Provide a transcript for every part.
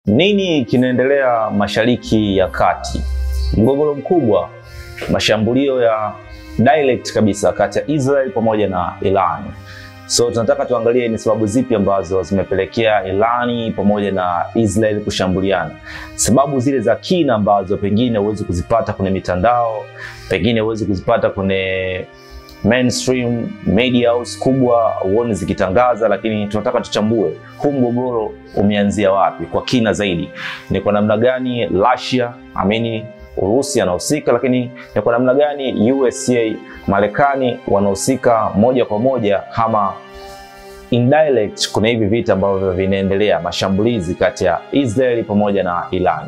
Nini kinaendelea Mashariki ya Kati? Mgogoro mkubwa, mashambulio ya direct kabisa kati ya Israel pamoja na Iran. So tunataka tuangalie ni sababu zipi ambazo zimepelekea Iran pamoja na Israel kushambuliana. Sababu zile za kina ambazo pengine huwezi kuzipata kwenye mitandao, pengine huwezi kuzipata kwenye mainstream media house kubwa uone zikitangaza, lakini tunataka tuchambue huu mgogoro umeanzia wapi kwa kina zaidi. Ni kwa namna gani Russia, amini Urusi anahusika, lakini ni kwa namna gani USA, Marekani wanahusika moja kwa moja kama indirect. Kuna hivi vita ambavyo vinaendelea, mashambulizi kati ya Israel pamoja na Iran.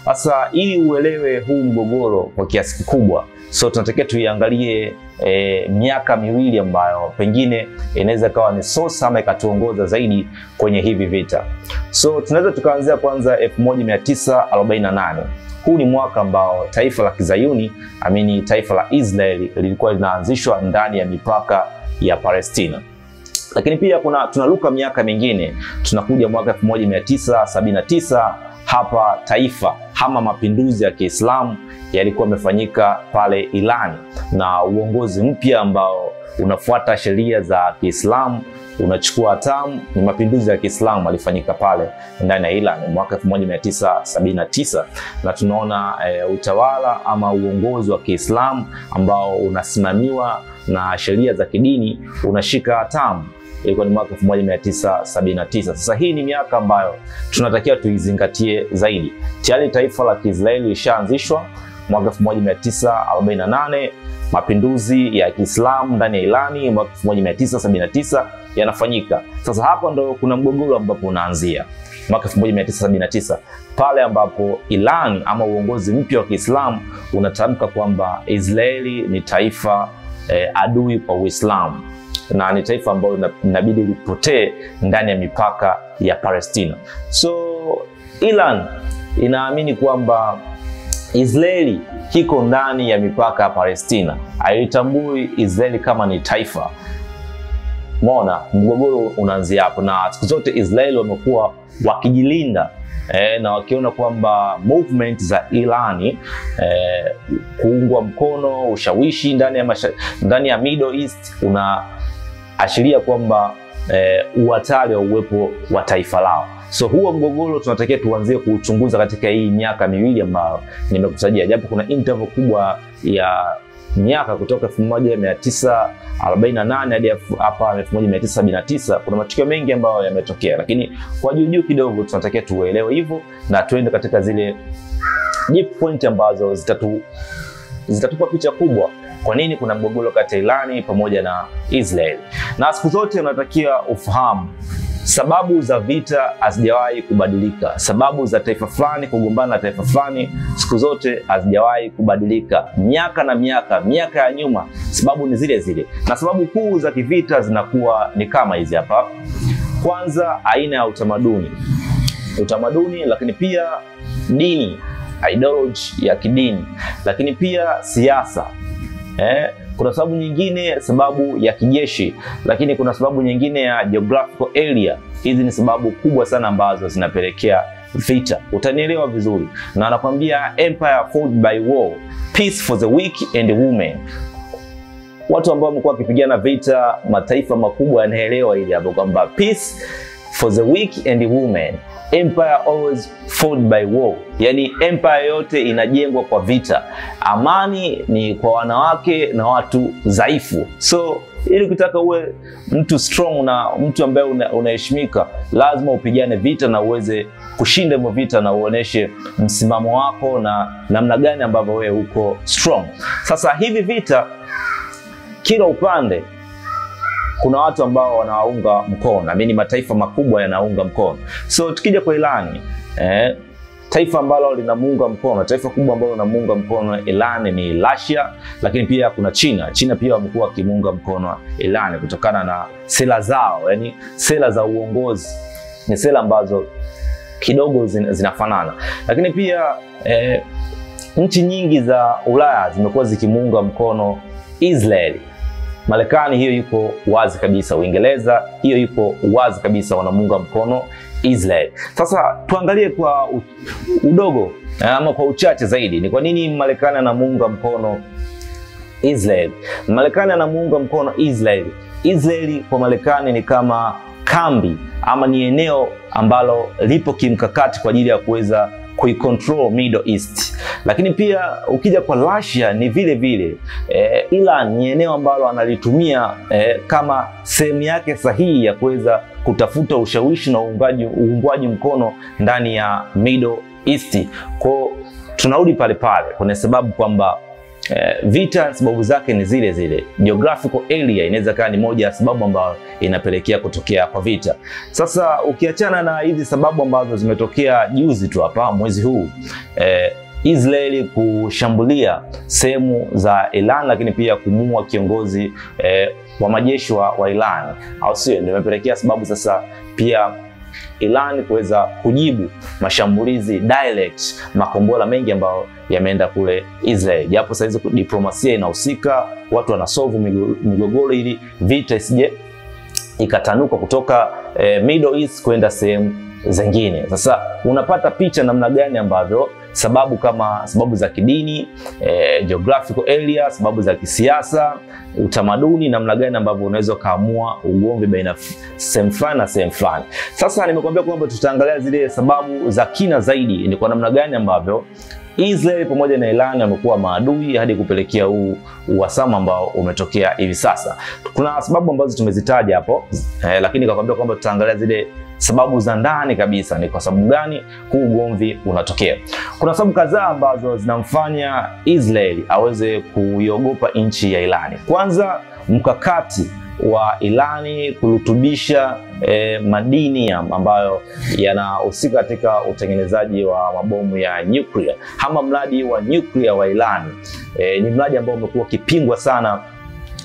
Sasa ili uelewe huu mgogoro kwa kiasi kikubwa, so tunatakiwa tuiangalie miaka miwili ambayo pengine inaweza kawa ni source ama ikatuongoza zaidi kwenye hivi vita. So tunaweza tukaanzia kwanza 1948. Huu ni mwaka ambao taifa la Kizayuni, amini taifa la Israel lilikuwa linaanzishwa ndani ya mipaka ya Palestina. Lakini pia kuna tunaruka miaka mingine, tunakuja mwaka 1979. Hapa taifa ama mapinduzi ya Kiislamu yalikuwa yamefanyika pale Iran, na uongozi mpya ambao unafuata sheria za Kiislamu unachukua hatamu. Ni mapinduzi ya Kiislamu yalifanyika pale ndani ya Iran mwaka 1979, na tunaona utawala ama uongozi wa Kiislamu ambao unasimamiwa na sheria za kidini unashika hatamu. Ilikuwa ni mwaka 1979. Sasa hii ni miaka ambayo tunatakiwa tuizingatie zaidi. Tayari taifa la Kiisraeli lishaanzishwa mwaka 1948, mapinduzi ya Kiislamu ndani ya Irani mwaka 1979 yanafanyika. Sasa hapa ndo kuna mgogoro ambapo unaanzia mwaka 1979, pale ambapo Iran ama uongozi mpya wa Kiislamu unatamka kwamba Israeli ni taifa adui kwa Uislamu na ni taifa ambalo inabidi lipotee ndani ya mipaka ya Palestina. So Iran inaamini kwamba Israeli kiko ndani ya mipaka ya Palestina, haitambui Israeli kama ni taifa. Umeona mgogoro unaanzia hapo, na siku zote Israeli wamekuwa wakijilinda na wakiona kwamba movement za Irani kuungwa mkono, ushawishi ndani ya Middle East unaashiria kwamba uhatari wa uwepo wa taifa lao. So huo mgogoro tunatakiwa tuanzie kuuchunguza katika hii miaka miwili ambayo nimekutajia, japo kuna interval kubwa ya miaka kutoka 1948 hadi hapa 1979. Kuna matukio mengi ambayo yametokea, lakini kwa juu juu kidogo tunatakiwa tuelewe hivyo na tuende katika zile deep point ambazo zitatupa picha kubwa kwa nini kuna mgogoro kati ya Irani pamoja na Israel. Na siku zote unatakiwa ufahamu sababu za vita hazijawahi kubadilika. Sababu za taifa fulani kugombana na taifa fulani siku zote hazijawahi kubadilika. Miaka na miaka, miaka ya nyuma, sababu ni zile zile. Na sababu kuu za kivita zinakuwa ni kama hizi hapa. Kwanza, aina ya utamaduni. Utamaduni, lakini pia dini, ideology ya kidini, lakini pia siasa. Kuna sababu nyingine, sababu ya kijeshi, lakini kuna sababu nyingine ya geographical area. Hizi ni sababu kubwa sana ambazo zinapelekea vita. Utanielewa vizuri. Na anakuambia empire fought by war, peace for the weak and the women. Watu ambao wamekuwa wakipigana vita mataifa makubwa yanaelewa hili hapo kwamba peace for the weak and the women, empire always fought by war. Yani empire yote inajengwa kwa vita. Amani ni kwa wanawake na watu dhaifu. So ili ukitaka uwe mtu strong na mtu ambaye unaheshimika, lazima upigane vita na uweze kushinda hivyo vita na uoneshe msimamo wako na namna gani ambavyo wewe uko strong. Sasa hivi vita, kila upande kuna watu ambao wanaunga mkono, amini mataifa makubwa yanaunga mkono. So tukija kwa Irani, taifa ambalo linamuunga mkono, taifa kubwa ambalo linamuunga mkono Iran ni Russia, lakini pia kuna China. China pia wamekuwa wakimuunga mkono Iran kutokana na sera zao, yani sera za uongozi ni sera ambazo kidogo zinafanana. Lakini pia nchi nyingi za Ulaya zimekuwa zikimuunga mkono Israel. Marekani hiyo yuko wazi kabisa, Uingereza hiyo yuko wazi kabisa, wanamuunga mkono Israel. Sasa tuangalie kwa udogo ama kwa uchache zaidi ni kwa nini Marekani anamuunga mkono Israel. Marekani anamuunga mkono Israel. Israel kwa Marekani ni kama kambi ama ni eneo ambalo lipo kimkakati kwa ajili ya kuweza kuicontrol Middle East. Lakini pia ukija kwa Russia ni vile vile. Iran ni eneo ambalo analitumia kama sehemu yake sahihi ya kuweza kutafuta ushawishi na uungwaji mkono ndani ya Middle East. Kwa tunarudi pale pale kuna sababu kwamba vita sababu zake ni zile zile. Geographical area inaweza kuwa ni moja ya sababu ambayo inapelekea kutokea kwa vita. Sasa ukiachana na hizi sababu ambazo zimetokea juzi tu hapa mwezi huu, Israeli kushambulia sehemu za Iran, lakini pia kumua kiongozi wa majeshi wa Iran, au sio? Ndio imepelekea sababu sasa pia Iran kuweza kujibu mashambulizi direct, makombora mengi ambayo yameenda kule Israel. Japo sasa hizi diplomasia inahusika, watu wanasolve migogoro ili vita isije ikatanuka kutoka Middle East kwenda sehemu zingine. Sasa unapata picha namna gani ambavyo sababu kama sababu za kidini, geographical area, sababu za kisiasa, utamaduni, namna gani ambavyo unaweza kaamua ugomvi baina sehemu fulani na sehemu fulani. Sasa nimekuambia kwamba tutaangalia zile sababu za kina zaidi, ni kwa namna gani ambavyo Israel pamoja na Iran wamekuwa maadui hadi kupelekea huu uhasama ambao umetokea hivi sasa. Kuna sababu ambazo tumezitaja hapo, lakini nikakwambia kwamba tutaangalia zile sababu za ndani kabisa, ni kwa sababu gani huu ugomvi unatokea. Kuna sababu kadhaa ambazo zinamfanya Israel aweze kuiogopa nchi ya Iran. Kwanza, mkakati wa Irani kurutubisha madini ambayo yanahusika katika utengenezaji wa mabomu ya nuclear. Ama mradi wa nuclear wa Iran ni mradi ambao umekuwa ukipingwa sana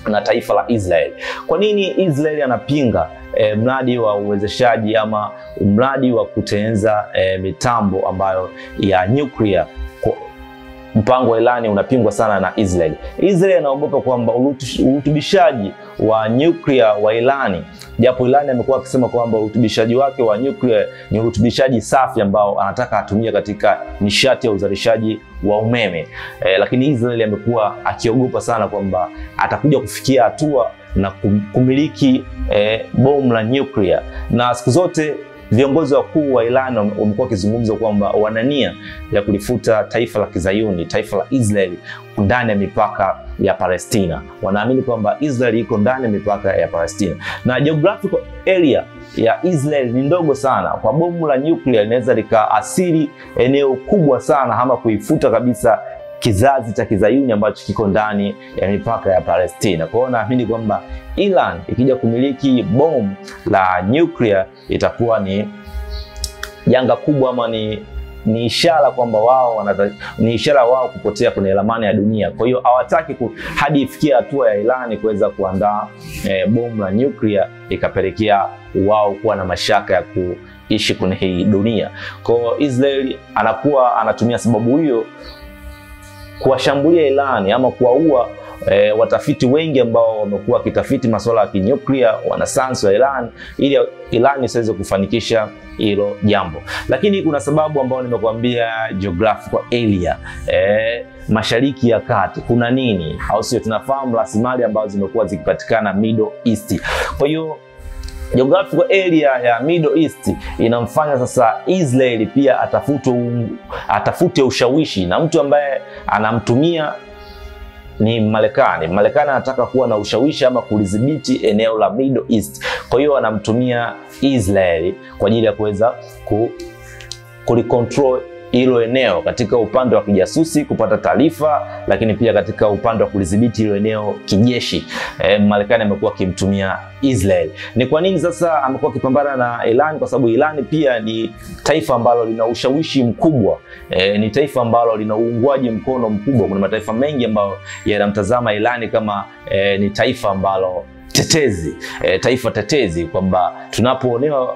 na taifa la Israel. Kwa nini Israel anapinga mradi wa uwezeshaji ama mradi wa kutengeneza mitambo ambayo ya nuclear? Mpango wa Irani unapingwa sana na Israel. Israel anaogopa kwamba urutubishaji wa nuclear wa Irani, japo Irani amekuwa akisema kwamba urutubishaji wake wa nuclear ni urutubishaji safi ambao anataka atumie katika nishati ya uzalishaji wa umeme, lakini Israel amekuwa akiogopa sana kwamba atakuja kufikia hatua na kumiliki bomu la nuclear. Na siku zote viongozi wakuu wa Iran wamekuwa wakizungumza kwamba wana nia ya kulifuta taifa la Kizayuni, taifa la Israel ndani ya mipaka ya Palestina. Wanaamini kwamba Israel iko ndani ya mipaka ya Palestina. Na geographical area ya Israel ni ndogo sana. Kwa bomu la nuclear linaweza likaathiri eneo kubwa sana ama kuifuta kabisa kizazi cha Kizayuni ambacho kiko ndani ya mipaka ya Palestina. Kwa hiyo naamini kwamba Iran ikija kumiliki bomu la nuclear itakuwa ni janga kubwa, ama ni ishara kwamba wao ni ishara wao kupotea kwenye ramani ya dunia. Kwa hiyo hawataki hadi ifikie hatua ya Iran kuweza kuandaa bomu la nuclear ikapelekea wao kuwa na mashaka ya kuishi kwenye hii dunia. Kwa hiyo Israel anakuwa anatumia sababu hiyo kuwashambulia Iran ama kuwaua watafiti wengi ambao wamekuwa wakitafiti masuala ya kinyuklia, wanasayansi wa Iran, ili Iran isiweze kufanikisha hilo jambo. Lakini kuna sababu ambayo nimekuambia, geographical area, Mashariki ya Kati kuna nini, au sio? Tunafahamu rasilimali ambazo zimekuwa zikipatikana Middle East. Kwa hiyo geographical area ya Middle East inamfanya sasa Israel pia atafute ushawishi, na mtu ambaye anamtumia ni Marekani. Marekani anataka kuwa na ushawishi ama kulidhibiti eneo la Middle East. Kwa hiyo anamtumia Israel kwa ajili ya kuweza kulicontrol hilo eneo katika upande wa kijasusi kupata taarifa, lakini pia katika upande wa kulidhibiti hilo eneo kijeshi. Marekani amekuwa akimtumia Israel. Ni kwa nini sasa amekuwa akipambana na Iran? Kwa sababu Iran pia ni taifa ambalo lina ushawishi mkubwa, ni taifa ambalo lina uungwaji mkono mkubwa. Kuna mataifa mengi ambayo yanamtazama Iran kama ni taifa ambalo tetezi, taifa tetezi, kwamba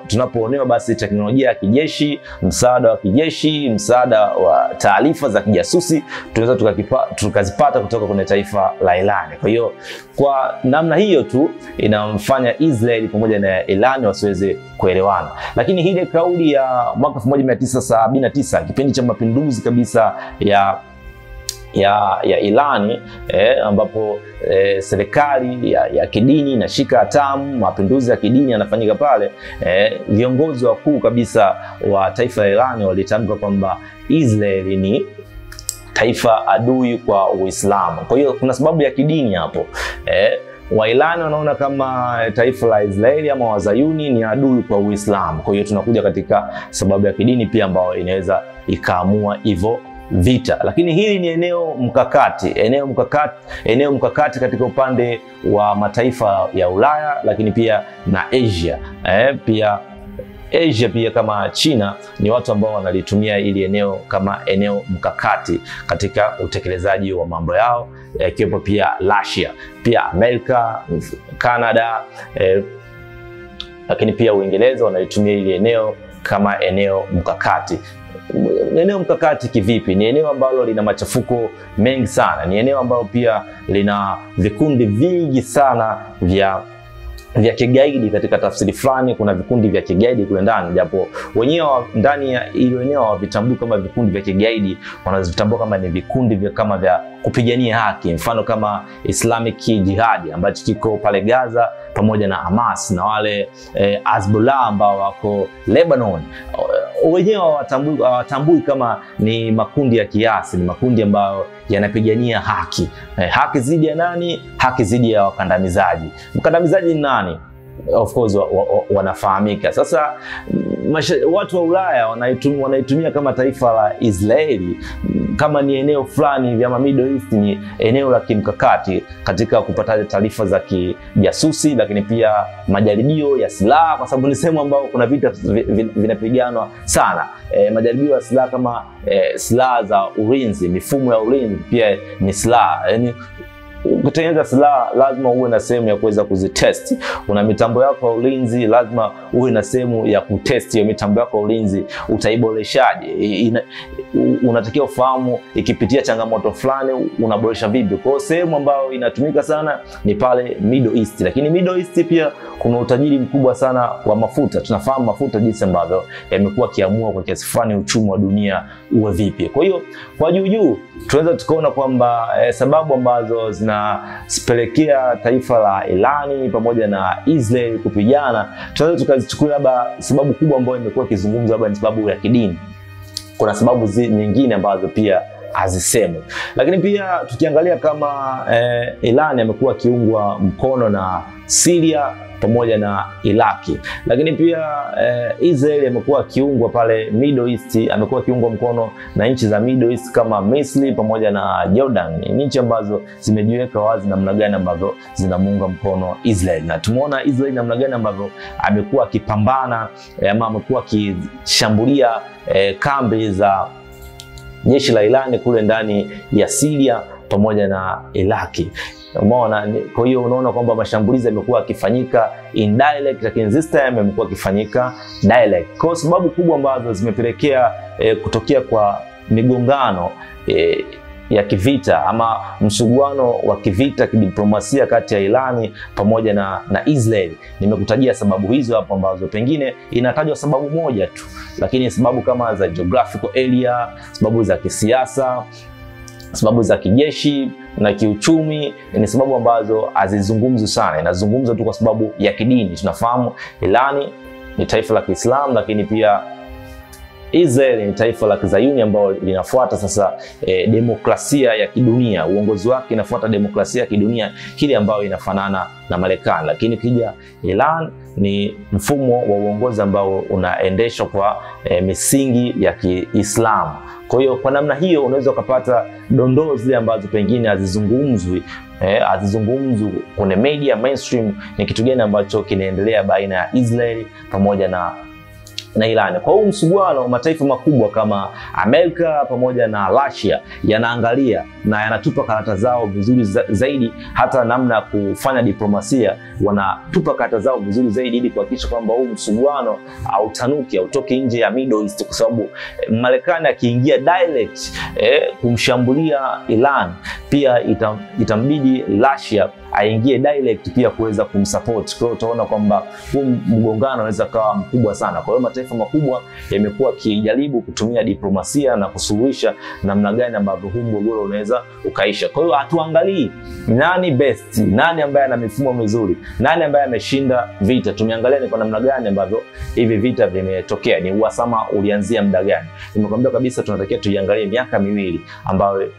tunapoonewa basi teknolojia ya kijeshi, msaada wa kijeshi, msaada wa taarifa za kijasusi tunaweza tukazipata kutoka kwenye taifa la Iran. Kwa hiyo kwa namna hiyo tu inamfanya Israel pamoja na Iran wasiweze kuelewana. Lakini ile kauli ya mwaka 1979 kipindi cha mapinduzi kabisa ya Irani, ambapo serikali ya kidini inashika hatamu, mapinduzi ya kidini yanafanyika pale, viongozi wakuu kabisa wa taifa la Irani walitamka kwamba Israel ni taifa adui kwa Uislamu. Kwa hiyo kuna sababu ya kidini hapo. Wairani wanaona kama taifa la Israeli ama Wazayuni ni adui kwa Uislamu. Kwa hiyo tunakuja katika sababu ya kidini pia ambayo inaweza ikaamua hivyo vita. Lakini hili ni eneo mkakati, eneo mkakati katika upande wa mataifa ya Ulaya, lakini pia na Asia. Pia Asia pia kama China ni watu ambao wanalitumia ili eneo kama eneo mkakati katika utekelezaji wa mambo yao, ikiwepo pia Russia, pia Amerika, Canada, lakini pia Uingereza wanalitumia ili eneo kama eneo mkakati. Eneo mkakati kivipi? Ni eneo ambalo lina machafuko mengi sana. Ni eneo ambalo pia lina vikundi vingi sana vya kigaidi. Katika tafsiri fulani kuna vikundi vya kigaidi kule ndani, japo wenyewe ndani ya ile eneo hawavitambui kama vikundi vya kigaidi, wanazitambua kama ni vikundi vya kama vya kupigania haki, mfano kama Islamic Jihad ambacho kiko pale Gaza pamoja na Hamas na wale Hezbollah ambao wako Lebanon. Wenyewe hawatambui kama ni makundi ya kiasi, ni makundi ambayo yanapigania haki. Haki zidi ya nani? Haki zidi ya wakandamizaji. Mkandamizaji ni nani? Of course wanafahamika. Sasa watu wa Ulaya wanaitumia kama taifa la Israeli kama ni eneo fulani vya Middle East, ni eneo la kimkakati katika kupata taarifa za kijasusi, lakini pia majaribio ya silaha, kwa sababu ni sehemu ambayo kuna vita vinapiganwa sana. Majaribio ya silaha kama silaha za ulinzi, mifumo ya ulinzi pia ni silaha. Yani kutengeneza silaha lazima uwe na sehemu ya kuweza kuzitest. Una mitambo yako ya ulinzi, lazima uwe na sehemu ya kutest hiyo mitambo yako ya ulinzi, utaiboreshaje? Unatakiwa ufahamu ikipitia changamoto fulani unaboresha vipi. Kwa hiyo sehemu ambayo inatumika sana ni pale Middle East. Lakini Middle East pia kuna utajiri mkubwa sana wa mafuta. Tunafahamu mafuta jinsi ambavyo yamekuwa kiamua kwa kiasi fulani uchumi wa dunia uwe vipi. Kwa hiyo kwa juu juu tunaweza tukaona kwamba sababu ambazo zinapelekea taifa la Irani pamoja na Israel kupigana, tunaweza tukazichukua labda sababu kubwa ambayo imekuwa ikizungumzwa labda ni sababu ya kidini. Kuna sababu nyingine ambazo pia hazisemwi. Lakini pia tukiangalia kama Irani amekuwa kiungwa mkono na Syria pamoja na Iraki, lakini pia Israel amekuwa kiungwa pale Middle East, amekuwa kiungwa mkono na nchi za Middle East kama Misri pamoja na Jordan. Ni nchi ambazo zimejiweka wazi namna gani ambavyo zinamuunga mkono Israel, na tumeona Israel namna gani ambavyo amekuwa akipambana ama amekuwa akishambulia kambi za jeshi la Irani kule ndani ya Syria pamoja na Iraki. Umeona? Kwa hiyo unaona kwamba mashambulizi yamekuwa yakifanyika indirect, lakini this time yamekuwa yakifanyika direct. Kwa sababu kubwa ambazo zimepelekea kutokea kwa migongano ya kivita ama msuguano wa kivita kidiplomasia kati ya Irani pamoja na Israel. Nimekutajia sababu hizo hapo ambazo pengine inatajwa sababu moja tu, lakini sababu kama za geographical area, sababu za kisiasa, sababu za kijeshi na kiuchumi ni sababu ambazo hazizungumzwi sana. Inazungumzwa tu kwa sababu ya kidini. Tunafahamu Irani ni taifa la Kiislamu, lakini pia Israel ni taifa la Kizayuni ambalo linafuata sasa demokrasia ya kidunia. Uongozi wake inafuata demokrasia ya kidunia kile ambayo inafanana na Marekani. Lakini kija Iran ni mfumo wa uongozi ambao unaendeshwa kwa misingi ya Kiislamu. Kwa hiyo kwa namna hiyo unaweza ukapata dondoo zile ambazo pengine hazizungumzwi, hazizungumzwi kwenye media mainstream, ni kitu gani ambacho kinaendelea baina ya Israel pamoja na na Iran. Kwa hiyo msuguano, mataifa makubwa kama Amerika pamoja na Russia yanaangalia na yanatupa karata zao vizuri zaidi, hata namna ya kufanya diplomasia wanatupa karata zao vizuri zaidi ili kuhakikisha kwamba huu msuguano hautanuki, hautoki nje ya Middle East, kwa sababu Marekani akiingia direct kumshambulia Iran, pia itambidi Russia aingie direct pia kuweza kumsupport. Kwa hiyo utaona kwamba huu mgongano unaweza kuwa mkubwa sana. Kwa hiyo mataifa makubwa yamekuwa kijaribu kutumia diplomasia na kusuluhisha namna gani ambavyo huu mgogoro unaweza ukaisha. Kwa hiyo hatuangalii nani best, nani ambaye ana mifumo mizuri, nani ambaye ameshinda vita. Tumeangalia ni kwa namna gani ambavyo hivi vita vimetokea, ni uhasama ulianzia muda gani. Nimekwambia kabisa tunatakiwa tuiangalie miaka miwili ambayo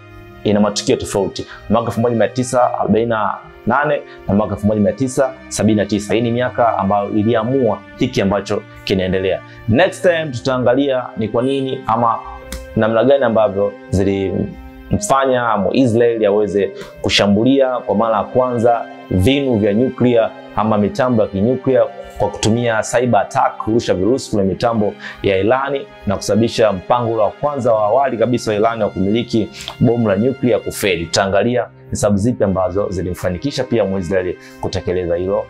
ina matukio tofauti, mwaka 1948 na mwaka 1979. Hii ni miaka ambayo iliamua hiki ambacho kinaendelea. Next time tutaangalia ni kwa nini ama namna gani ambavyo zilimfanya Israel aweze kushambulia kwa mara ya kwanza vinu vya nyuklia ama mitambo ya kinyuklia kwa kutumia cyber attack, kurusha virusi kwenye mitambo ya Irani na kusababisha mpango wa kwanza wa awali kabisa wa Irani wa kumiliki bomu la nyuklia kufeli. Tutaangalia ni sababu zipi ambazo zilimfanikisha pia Israel kutekeleza hilo